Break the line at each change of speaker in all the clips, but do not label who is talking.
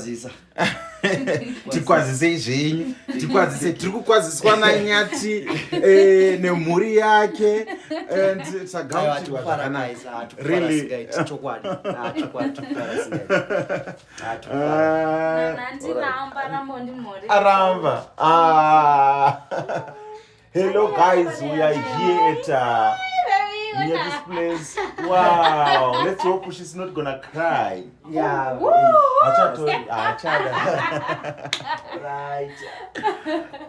Zisa.
Tikwazisei zvenyu, tikwazise. Tiri kukwaziswa naNyati nemhuri yake and tagamuchirwa zvakanaka. Really?
Chokwadi. Ah, chokwadi, tikufara singaiti. Ah, tikufara.
Ah,
Nandiramba, rambondimhore.
Aramba. Ah. Hello guys, we are here at Nyati's place. Wow, let's hope she's not gonna cry. Hachatori, hachada.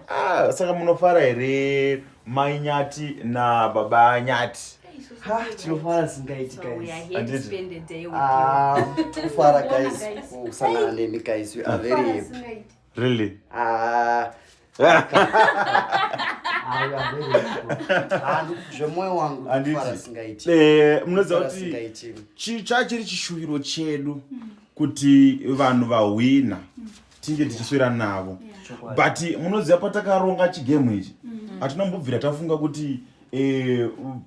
Ah, saka munofara here, mai Nyati nababa Nyati?
Ha, tinofara singaiti.
So we are
Guys.
here to
Handiti.
spend a day with you.
Ah, tikufara guys, kusangana nemi guys. We are very happy.
Really?
Ah. Ah, we are very happy. Ah, zvemwoyo wangu
Handiti.
ndikufara singaiti.
Munoziva
Kufara
kuti
singaiti.
chachiri chishuviro chedu kuti vanhu vahwina tinge tichiswera navo.
Chokwadi.
But munoziva, patakaronga chigame ichi, hatina kumbobvira tafunga kuti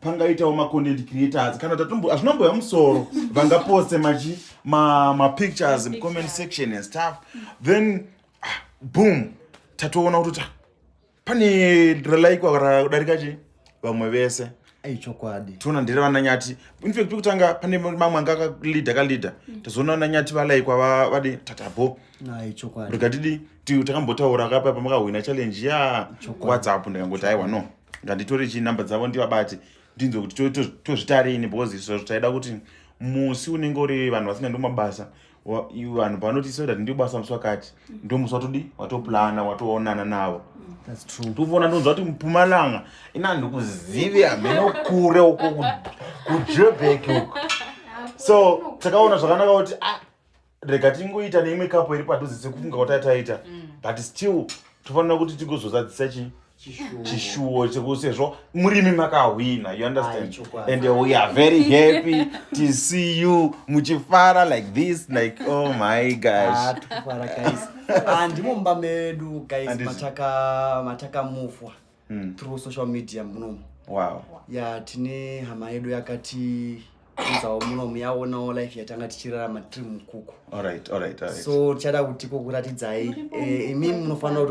pangaitawo macontent creators kana hazvinombouya musoro vangaposte machi mapictures mucomment section and stuff. Then ah, boom, tatoona kuti pane ralaikwa radarika chi vamwe vese.
Ai, chokwadi.
Tiona ndere vanaNyati. In fact, pekutanga pane mamwe anga akalidha kalidha, tazoona vanaNyati valaikwa vadi tatabo.
Ai, chokwadi.
Rega tidi takambotaura kapa pamakahwina challenge ya
Chokwadi.
WhatsApp, ndikangoti aiwa, no, nganditore chinamba dzavo ndivabate, ndinzwe kuti tozvitarini, because izvozvo taida kuti musi unenge uri vanhu vasingaendi kumabasa, vanhu panoti so that ndio basa musi wakati, ndo musi watodi watoplana watoonana navo.
That's true.
Ndikuona ndonzwa kuti Mpumalanga ina ndikuzive hameno kure uko kuJobek uko. So takaona zvakanaka kuti ah, rega tingoita neimwe couple iri padhuze sekufunga kuti ataita, but still tofanira kuti tigozozadzisa chi chishuwo chekusezvo murimi makahwina, you understand?
Aye, chokwadi.
And we are very happy to see you muchifara like this, like, oh my gosh.
Ah, tikufara guys. Ah, ndimo mumba medu guys.
Handiti.
Matakamufwa through social media munomu. Ya, tine hama yedu yakati udzawo munomu, yaonawo life yatanga tichirarama tiri mukuku.
All right.
So tichada kuti kokuratidzai, imimi munofanira.